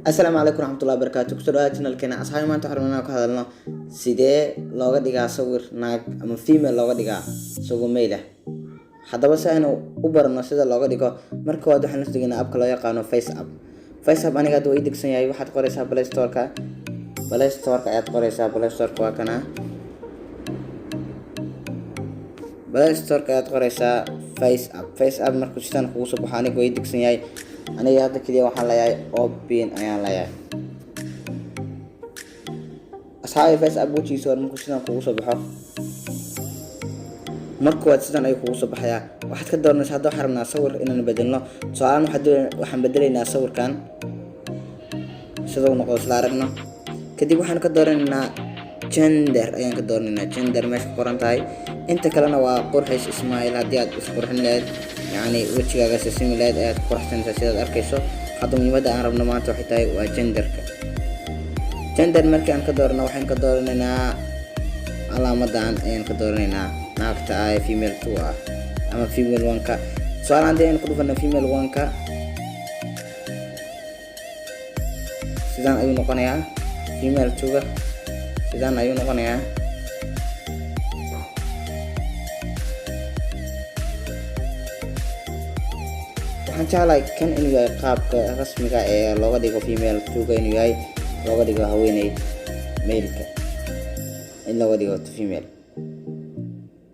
Asalaamu calaykum waraxmatullahi wabarakaatu. Kusoo dhawaada channelkeena, asxaabi. Maanta waxaan rabnaa inaan ka hadalno sidee looga dhigaa sawir naag ama female looga dhigaa isagoo male ah. Haddaba, si aynu u barno sida looga dhigo, marka koowaad waxaan la deginaa appka loo yaqaano Face App. Face App aniga hadda waa ii degsan yahay. Waxaad qoraysaa Play Storeka. Play Storeka ayaad qoraysaa. Play Storeka waa kana. Play Storeka ayaad qoraysaa Face App. Face App markuu sidaan kugu soo baxo, aniga waa ii degsan yahay. Aniga hadda keliya waxaan leeyahay open ayaan leeyahay. Asxaabi, Face App wejigiisa hore markuu sidaan kugu soo baxo, marka waad sidan ayuu kugu soo baxayaa. Waxaad ka dooranaysaa, hadda waxaan rabnaa sawir inaan bedelno. Tusaalehaan, waxaan bedelaynaa sawirkan sida uu noqdo, isla aragno. Kadib waxaan ka dooranaynaa gender ayaan ka dooranaynaa, gender meesha ku qoran tahay. Inta kalena waa qurxis, smile. Haddii aad isqurxin lahayd, yacni wejigaaga sisimi lahayd, ayaad ku qurxsanaysaa sidaad arkayso. Hadda muhiimadda aan rabno maanta waxay tahay waa genderka. Gender markii aan ka doorano, waxaan ka dooranaynaa calaamadan ayaan ka dooranaynaa, naagta ah ee female two ah ama female one-ka. Tusaale, haddii aynu ku dhufano female one-ka, sidaan ayuu noqonayaa. Female two-ga sidaan ayuu noqonayaa. Waxaan jeclahay kan inuu yahay qaabka rasmiga ee looga dhigo female two-ga, inuu yahay looga dhigo haweeney maleka in looga dhigo to female.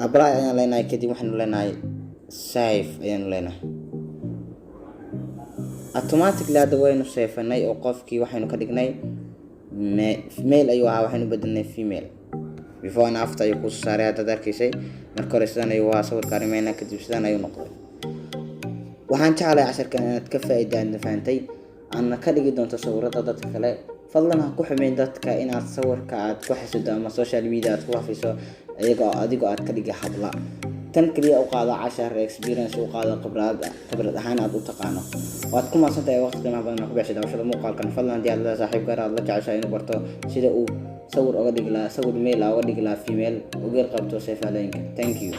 Apply ayaan leenahay. Kadib waxaanu leenahay save ayaanu leenahay. Automatically hadda waynu save-anay oo qofkii waxaynu ka dhignay male ayuu ahaa, waxaynu bedelnay female. Before and after ayuu kusoo saaray. Haddaad arkaysay, marka hore sidan ayuu ahaa sawirka arrimayna, kadib sidan ayuu noqday. Waxaan jeclahay casharkan inaad ka faa'iidaan fahantay aadna ka dhigi doonto sawirada dadka kale. Fadlan ha ku xumeyn dadka inaad sawirka aad ku xisido ama social media aad ku hafiso iyagoo adigoo aad ka dhigi habla. Tan keliya u qaado cashar, experience u qaado, khibrad ahaan aad u taqaano. Waad ku mahadsantahay waqti qiimaha badan oo ku bixisay daawashada muuqaalkan. Fadlan, haddii aad leedahay saaxiib gaar aad la jeceshahay inuu barto sida uu sawir oga dhigi lahaa, sawir male ah oga dhigi lahaa female, ugeer qabto seefaalooyinka. Thank you.